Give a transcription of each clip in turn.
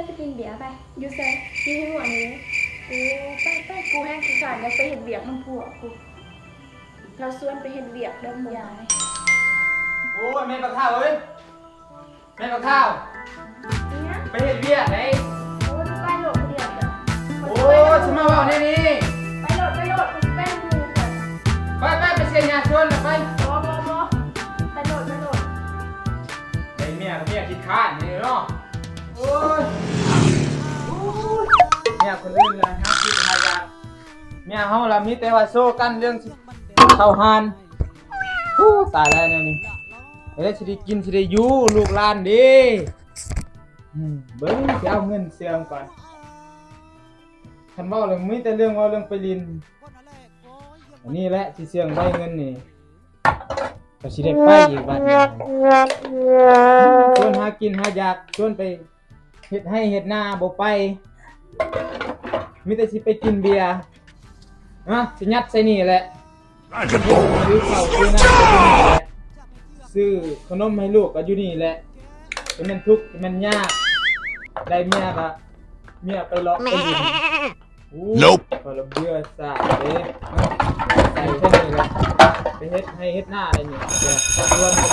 ໄປກິນເບຍໄປ. ຢູ່ໃສ? ຢູ່ໃນຫົວນີ້. ໂອ້ ໄປໆ ກູແຮ່ງຂີ້ຄ້ານ ຢາກໄປເຮັດວຽກນຳພວກກູ. ລາວຊວນໄປເຮັດວຽກເດີ ເບຍ. ໂອ້ຍ ແມ່ປາຂາວເອີຍ ແມ່ປາຂາວ ອີຫຍັງ? ໄປເຮັດວຽກໄດ໋. ໂອ້ຍ ໄປໂລດຜູ້ດຽວ. ໂອ້ຍ ຊິມາເວົ້າແນວນີ້. ໄປໂລດ ໄປໂລດ ໄປນຳໝູ່. ໄປໆ ໄປເສຍຫຍ້າສວນລະໄປ. ບໍ່ໆໆ ໄປໂລດ ໄປໂລດ. ໄດ້ເມຍ ເມຍຂີ້ຄ້ານນີ້ເນາະ. ໂອ້ຍ ໂອ້ຍ ເມຍຄົນອື່ນລະຫາກິນຫາຢາກ ເມຍເຮົາລະມີແຕ່ວ່າໂຊກັນເລື່ອງຊິເຂົ້າຮ້ານ. ໂອ້ ຕາຍແລ້ວແນວນີ້ ເອີ ຊິໄດ້ກິນຊິໄດ້ຢູ່ ລູກຫຼານເດ້. ອືມ ເບິ່ງຊິເອົາເງິນເຊື່ອງກ່ອນ. ຄັນເວົ້າລະມີແຕ່ເລື່ອງເວົ້າເລື່ອງໄປຫຼິ້ນ. ອັນນີ້ແຫຼະຊິເຊື່ອງໄວ້ເງິນນີ້. ກໍຊິໄດ້ໄປອີກບັດນີ້. ຊວນຫາກິນຫາຢາກ ຊວນໄປເຮັດໄຮ່ເຮັດນາບໍ່ໄປ ມີແຕ່ຊິໄປກິນເບຍ. ນະ ຊິຍັດໃສ່ນີ້ແຫຼະ. ຊື້ເຂົ້າຊື້ນ້ຳກໍຢູ່ນີ້ແຫຼະ ຊື້ຂະໜົມໃຫ້ລູກກໍຢູ່ນີ້ແຫຼະ. ຈະແມ່ນທຸກຈະແມ່ນຍາກ ໄດ້ເມຍກໍເມຍໄປເລາະໄປຫຼິ້ນ. ໂອ້ ຂ້ອຍລະເບື່ອຊາເດ້. ໃສ່ເທົ່ານີ້ລະ ໄປເຮັດໄຮ່ເຮັດນາໄດ້ນີ້ ເດືອນກໍ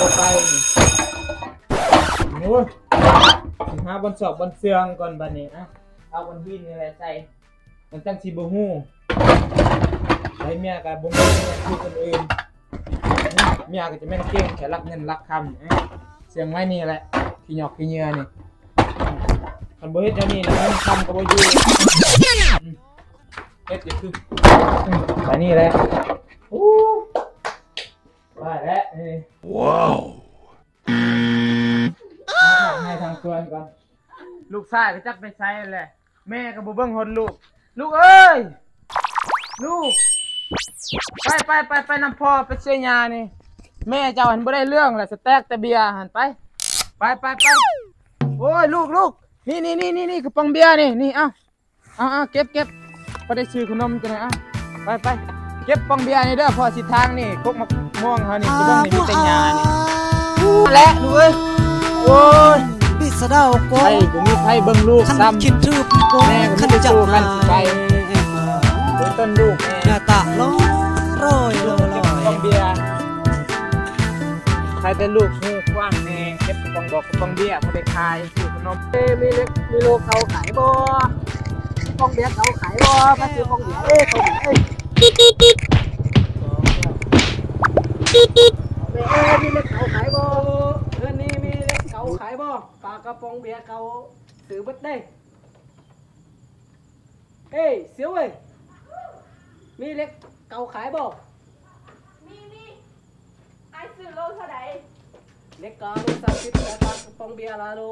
ບໍ່ໄປນີ້. ໂອ້ຍ ຊິຫາບ່ອນຊອກບ່ອນເຊື່ອງກ່ອນບັດນີ້. ເອົາ ເອົາກ້ອນຫີນນີ້ແຫຼະໃສ່ ມັນຈັ່ງຊິບໍ່ຮູ້. ໄດ້ເມຍກໍບໍ່ມີເມຍຄືຄົນອື່ນ. ເມຍກໍຈະແມ່ນເກັ່ງແທ້ ລັກເງິນລັກຄຳ. ເຊື່ອງໄວ້ນີ້ແຫຼະ ຂີ້ຫຍອກຂີ້ເຫຍື້ອນີ້. ຄັນບໍ່ເຮັດແນວນີ້ລະເງິນຄຳກໍບໍ່ຢູ່. ເຮັດຢູ່ຄື ໄປນີ້ແຫຼະ. ໂອ້ ໄປແລ້ວນີ້. ວ້າວ ຫາທາງໃຫ້ທາງຊວນກ່ອນ. ລູກຊາຍກໍຈັກໄປໃສແຫຼະ ແມ່ກໍບໍ່ເບິ່ງຫົນລູກ. ລູກເອີຍ ລູກ ໄປ ໄປ ໄປ ໄປນຳພໍ່ໄປເສຍຫຍ້ານີ້. ແມ່ເຈົ້າຫັ້ນບໍ່ໄດ້ເລື່ອງແຫຼະ ສະແຕັກແຕ່ເບຍຫັ້ນ. ໄປ ໄປ ໄປ ໄປ. ໂອ້ຍ ລູກ ລູກ ນີ້ ນີ້ ນີ້ ນີ້ ກະປ໋ອງເບຍນີ້ ນີ້ ເອົາ ເອົາ ເອົາ ເກັບ ເກັບ ພໍໄດ້ຊື້ຂະໜົມຈັ່ງໃດ. ເອົາ ໄປ ໄປ ເກັບປ໋ອງເບຍນີ້ເດີ. ພໍ່ຊິທາງນີ້ ກົກໝາກມ່ວງເຮົານີ້ ຊິເບິ່ງນີ້ມີແຕ່ຫຍ້ານີ້. ແຫຼະລູກເອີຍ ໂອ້ຍ ໄປບໍ່ມີໃຜເບິ່ງລູກຊ້ຳ ແມ່ກໍມີແຕ່ໂຊກັນຊິໄປ. ໂດຍຕົ້ນລູກແມ່ ເກັບປ໋ອງເບຍ ໃຜແຕ່ລູກຮູ້ກວ້າງແນ່ ເກັບກະປ໋ອງບອກກະປ໋ອງເບຍ ພໍໄດ້ຂາຍ ຊື້ຂະໜົມ. ເອີ ມີເລັກ ມີໂລເກົ່າຂາຍບໍ່? ປ໋ອງເບຍເກົ່າຂາຍບໍ່? ມາຊື້ປ໋ອງເບຍເອີຍ ປ໋ອງເບຍເອີຍ. ແມ່ເອີຍ ມີເລັກເກົ່າຂາຍບໍ່? ເຮືອນນີ້ມີເລັກເກົ່າຂາຍບໍ່? ປາກະປ໋ອງເບຍເກົ່າຊື້ເບິດເດ້. ເອີຍ ສຽວເອີຍ ມີເຫຼັກເກົ່າຂາຍບໍ່? ມີ ມີ ອ້າຍຊື້ໂລເທົ່າໃດ? ເຫຼັກກໍໂລສາມສິບ ແຕ່ປາກະປ໋ອງເບຍລະໂລ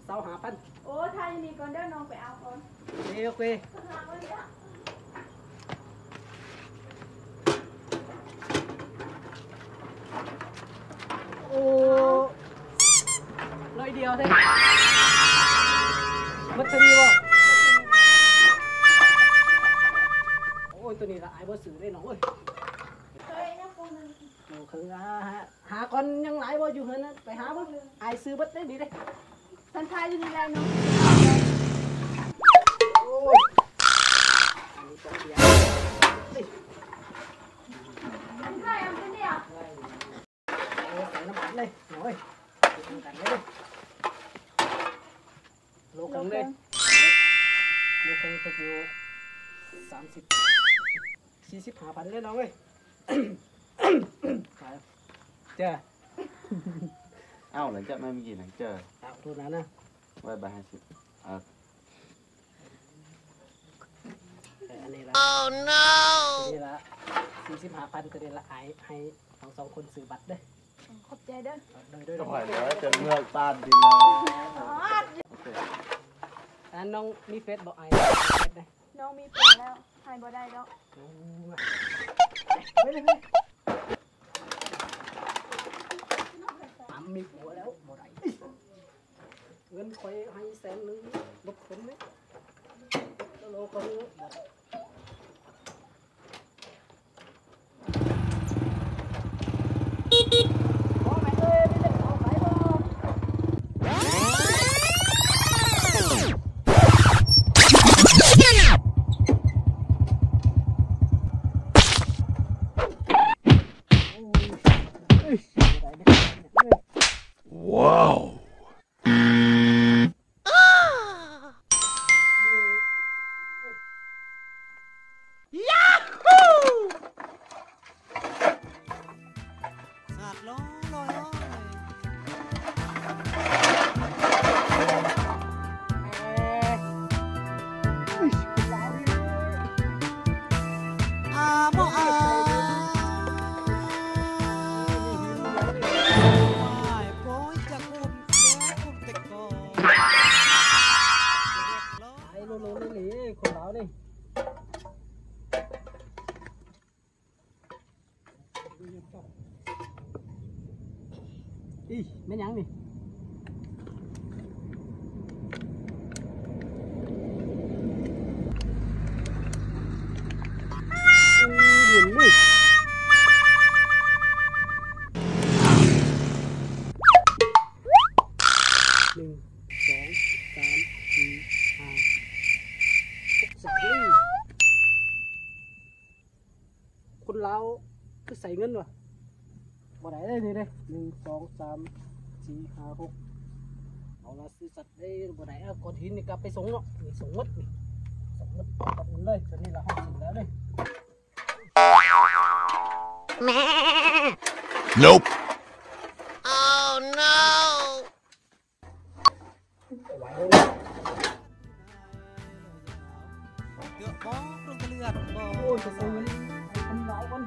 ຊາວຫ້າພັນ. ໂອ້ ຖ້າຢູ່ນີ້ກ່ອນເດີ ນ້ອງໄປເອົາກ່ອນ. ໂອເຄ ໂອເຄ. ໂອ້ ໜ້ອຍດຽວເດ້ ໝົດເທົ່ານີ້ບໍ່? ໂອ້ຍ ໂຕນີ້ລະ ອ້າຍບໍ່ຊື້ເດ້ນ້ອງເອີຍ. ໂຕເຄິ່ງ ຫາ ຫາກ່ອນ ຍັງຫຼາຍບໍ່ຢູ່ເຮືອນນະ? ໄປຫາເບິ່ງ ອ້າຍຊື້ເບິດເດ້ນີ້ເດ້. ສັນທາຢູ່ນີ້ແຫຼະນ້ອງ. ໂອ້ຍ ອັນນີ້ຕ້ອງເບຍ ສັນທາເອົາຕົວດຽວ. ໂອ້ ໃສ່ນ້ຳມັນເລີຍນ້ອງເອີຍ ກິນນຳກັນເລີຍ. ໂລເຄິ່ງເດ້ ໂລເຄິ່ງຕົກຢູ່ສາມສິບ ສີ່ສິບຫ້າພັນເດ້ນ້ອງເອີຍ. ເຈີ ເອົ້າ ຫຼັງຈາກນັ້ນເມື່ອກີ້ນະ ເຈີ ເອົາ ໂທດນະ ໄວ້ບາດຫ້າສິບ. ເອີ ເອີ ອັນນີ້ລະ ນີ້ລະ ສີ່ສິບຫ້າພັນ ໂຕນີ້ລະ ອ້າຍໃຫ້ທັງສອງຄົນຊື້ບັດເດີ. ຂອບໃຈເດີ. ໂດຍ ໂດຍ ໂດຍ. ຂ້ອຍເດີ ຈະເລືອກຕ້ານດີແລ້ວ. ໂອເຄ. ອັນນັ້ນນ້ອງມີເຟສບໍ່? ອ້າຍເຟສເດ້. ນ້ອງມີຜົວແລ້ວ ໃຫ້ບໍ່ໄດ້ດອກ. ໂອ້ຍ ໄປເລີຍ ໄປເລີຍ. ອ້າຍມີຜົວແລ້ວ ບໍ່ໄດ້. ເງິນຂ້ອຍໃຫ້ແສນໜຶ່ງ ລົດຂົນນີ້ ໂລຂອງ ບໍ່ແມ່ນເອີຍ ມີເຫຼັກເກົ່າຂາຍບໍ່? ອີ່ ແມ່ນຫຍັງນີ້? ເຫັນນີ້ ໜຶ່ງ ສອງ ສາມ ສີ່ ຫ້າ ຫົກ ສາມ ຄົນລາວຄືໃສ່ເງິນວະ? ບໍ່ໄດ້ເດ້ນີ້ເດ້ ໜຶ່ງ ສອງ ສາມ ສີ່ ຫ້າ ຫົກ ເອົາລະ ຊື່ສັດເດ້ ບໍ່ໄດ້ ເອົາກ້ອນຫີນນີ້ກັບໄປສົ່ງເນາະ ນີ້ສົ່ງໝົດນີ້ ສົ່ງໝົດກັບເງິນເລີຍ ຕົວນີ້ລະເຮົາຊິງແລ້ວເດ້. Nope. Oh no. ເກືອບບໍ່ລົງຕະເລືອດບໍ່ ໂອ້ຍ ຈະເຊີນໃຫ້ຄົນລາວກ່ອນ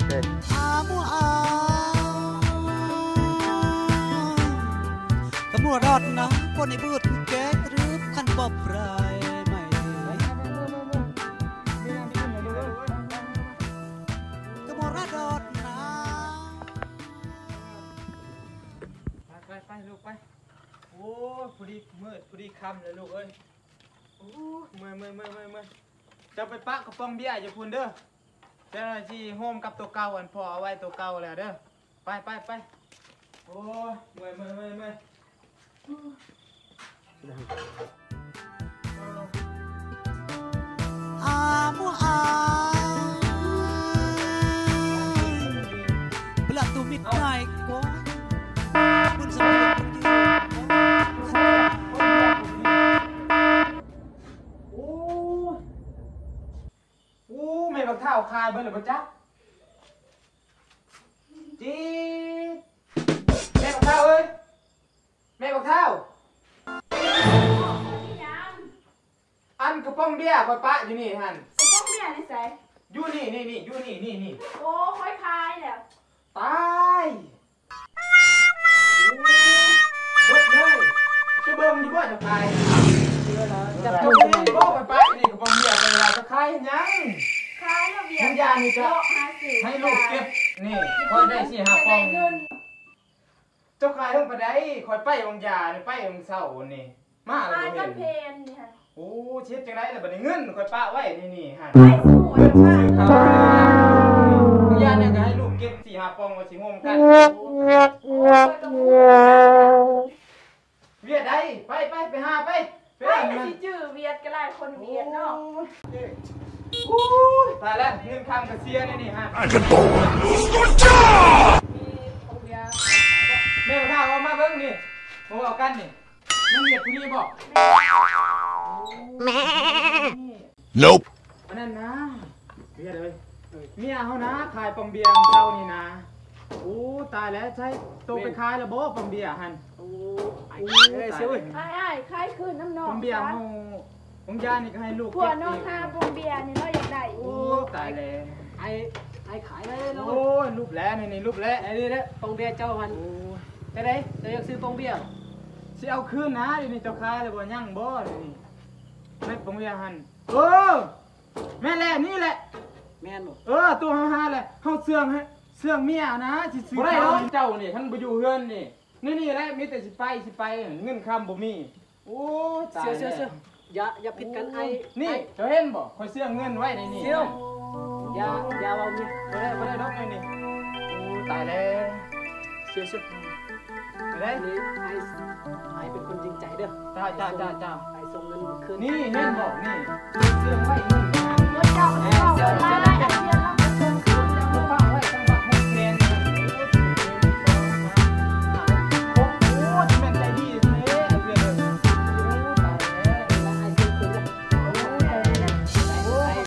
ເອີ ອາໝູອາ ກະມົວດອດນາ ຄົນໃຫ້ບືດແກະ ຫຼື ຄັນບໍ່ພຣາຍໄມ້ ກະມົວດອດນາ. ໄປ ໄປ ໄປ ລູກໄປ ໂອ້ຍ ພໍດີມືດ ພໍດີຄ່ຳແລ້ວລູກເອີຍ ໂອ້ຍ ເມື່ອຍ ເມື່ອຍ ເມື່ອຍ ເມື່ອຍ ເຈົ້າໄປປະກະປ໋ອງເບຍຢູ່ພຸ້ນເດີ ເຈົ້າຊິໂຮມກັບໂຕເກົ່າ ອັນພໍ່ເອົາໄວ້ໂຕເກົ່າແລ້ວເດີ ໄປ ໄປ ໄປ ໂອ້ຍ ເມື່ອຍ ເມື່ອຍ ເມື່ອຍ ເມື່ອຍ. ອາໝູອາ ປະຕູມິດໄດ້ກວ່າ ບຸນສະເພາະຄົນຢືນ ໂອ້ ໂອ້ ແມ່ບັກທ້າວຂາຍເບິດແລ້ວບໍ່ຈັກ ຈີດ ແມ່ບັກທ້າວເອີຍ ແມ່ບັກທ້າວ ອີຫຍັງ? ອັນກະປ໋ອງເບຍຂ້ອຍປະຢູ່ນີ້ຫັ້ນ ກະປ໋ອງເບຍໃນໃສ? ຢູ່ນີ້ ນີ້ ນີ້ ຢູ່ນີ້ ນີ້ ນີ້ ໂອ້ ຂ້ອຍຂາຍແລ້ວ ຕາຍ ເບິດເລີຍ ຈະເບິ່ງຢູ່ບໍ່ ຈະຂາຍ ຈັບໂຈນ ເຫັນບໍ່ ຂ້ອຍປະຢູ່ນີ້ ກະປ໋ອງເບຍຂ້ອຍວ່າຈະຂາຍເຮັດຫຍັງ? ຂາຍແລ້ວເບຍ ມັນຢ່ານີ້ຈະໃຫ້ລູກເກັບ ນີ້ ຂ້ອຍໄດ້ສີ່ຫ້າປ່ອງ ເຈົ້າຂາຍເຖິງປານໃດ? ຂ້ອຍໄປວາງຢານີ້ ໄປວາງເຊົ້ານີ້ ມາແລ້ວບໍ່ເຫັນ ໂອ້ ຊິເຮັດຈັ່ງໃດລະບາດນີ້ ເງິນຂ້ອຍປະໄວ້ໃນນີ້ຫັ້ນ ໄປສູ່ເຈົ້າຂາຍ ບາງຢ່າງນີ້ກະໃຫ້ລູກເກັບສີ່ຫ້າປ່ອງວ່າຊິໂຮມກັນ ໂອ້ ໂອ້ຍ ຂ້ອຍກະບໍ່ຮູ້ ວຽດໃດ ໄປ ໄປ ໄປຫາໄປ ໄປ ໄປ ຊິຈື່ວຽດກະຫຼາຍຄົນວຽດເນາະ ໂອ້ຍ ໂອ້ຍ ຕາຍແລ້ວ ເງິນຄຳກະເສຍໃນນີ້ຫັ້ນ ແມ່ບັກທ້າວ ເອົາມາເບິ່ງນີ້ ມາເວົ້າກັນນີ້ ມັນວຽດຜູ້ນີ້ບໍ່? ແມ່ ໂອ້ຍ ອັນນັ້ນນະ ວຽດເອີຍ ເມຍເຮົານະ ຂາຍປ່ອງເບຍເຈົ້ານີ້ນະ ໂອ້ ຕາຍແລ້ວ ໃຊ້ໂຕໄປຂາຍແລ້ວບໍ່ ປ່ອງເບຍຫັ້ນ? ໂອ້ ອ້າຍ ເອີຍ ເຊຍເອີຍ ອ້າຍ ຂາຍຄືນນຳນ້ອງ ປ່ອງເບຍເຮົາ ບາງຢ່າງນີ້ກະໃຫ້ລູກເກັບ ຜົວນ້ອງຫາປ່ອງເບຍນີ້ລາວຢາກໄດ້ ໂອ້ ຕາຍແລ້ວ ອ້າຍ ອ້າຍຂາຍເລີຍ ໂອ້ຍ ຫຼຸບແລ້ວ ນີ້ ຫຼຸບແລ້ວ ອັນນີ້ແຫຼະ ປ່ອງເບຍເຈົ້າຫັ້ນ ໂອ້ ຈັ່ງໃດ ເຈົ້າຢາກຊື້ປ່ອງເບຍ ຊິເອົາຄືນນະ ດຽວນີ້ເຈົ້າຂາຍແລ້ວບໍ່ ຍັງບໍ່ ດຽວນີ້ ໃນປ່ອງເບຍຫັ້ນ ເອີ ແມ່ນແຫຼະ ນີ້ແຫຼະ ແມ່ນບໍ່? ເອີ ໂຕເຮົາຫາແຫຼະ ເຮົາເຊື່ອງ ເຊື່ອງເມຍນະ ຊິຊື້ ບໍ່ໄດ້ດອກ ເຈົ້ານີ້ ຄັນບໍ່ຢູ່ເຮືອນນີ້ ນີ້ ນີ້ແຫຼະ ມີແຕ່ຊິໄປ ຊິໄປ ເງິນຄຳບໍ່ມີ ໂອ້ຍ ຕາຍແລ້ວ ຢ່າ ຢ່າຜິດກັນ ອ້າຍ ນີ້ ເຈົ້າເຫັນບໍ່ ຂ້ອຍເຊື່ອງເງິນໄວ້ໃນນີ້ ຢ່າ ຢ່າເວົ້າ ບໍ່ໄດ້ ບໍ່ໄດ້ດອກ ນີ້ ໂອ້ຍ ຕາຍແລ້ວ ເຊື່ອ ເຊື່ອ ໄດ້ ນີ້ ອ້າຍ ອ້າຍເປັນຄົນຈິງໃຈເດີ ເຈົ້າ ເຈົ້າ ເຈົ້າ ອ້າຍສົ່ງເງິນຄືນ ນີ້ ເຫັນບໍ່ ນີ້ ເຊື່ອງໄວ້ ນີ້ ເຈົ້າ ເຈົ້າ ເຈົ້າ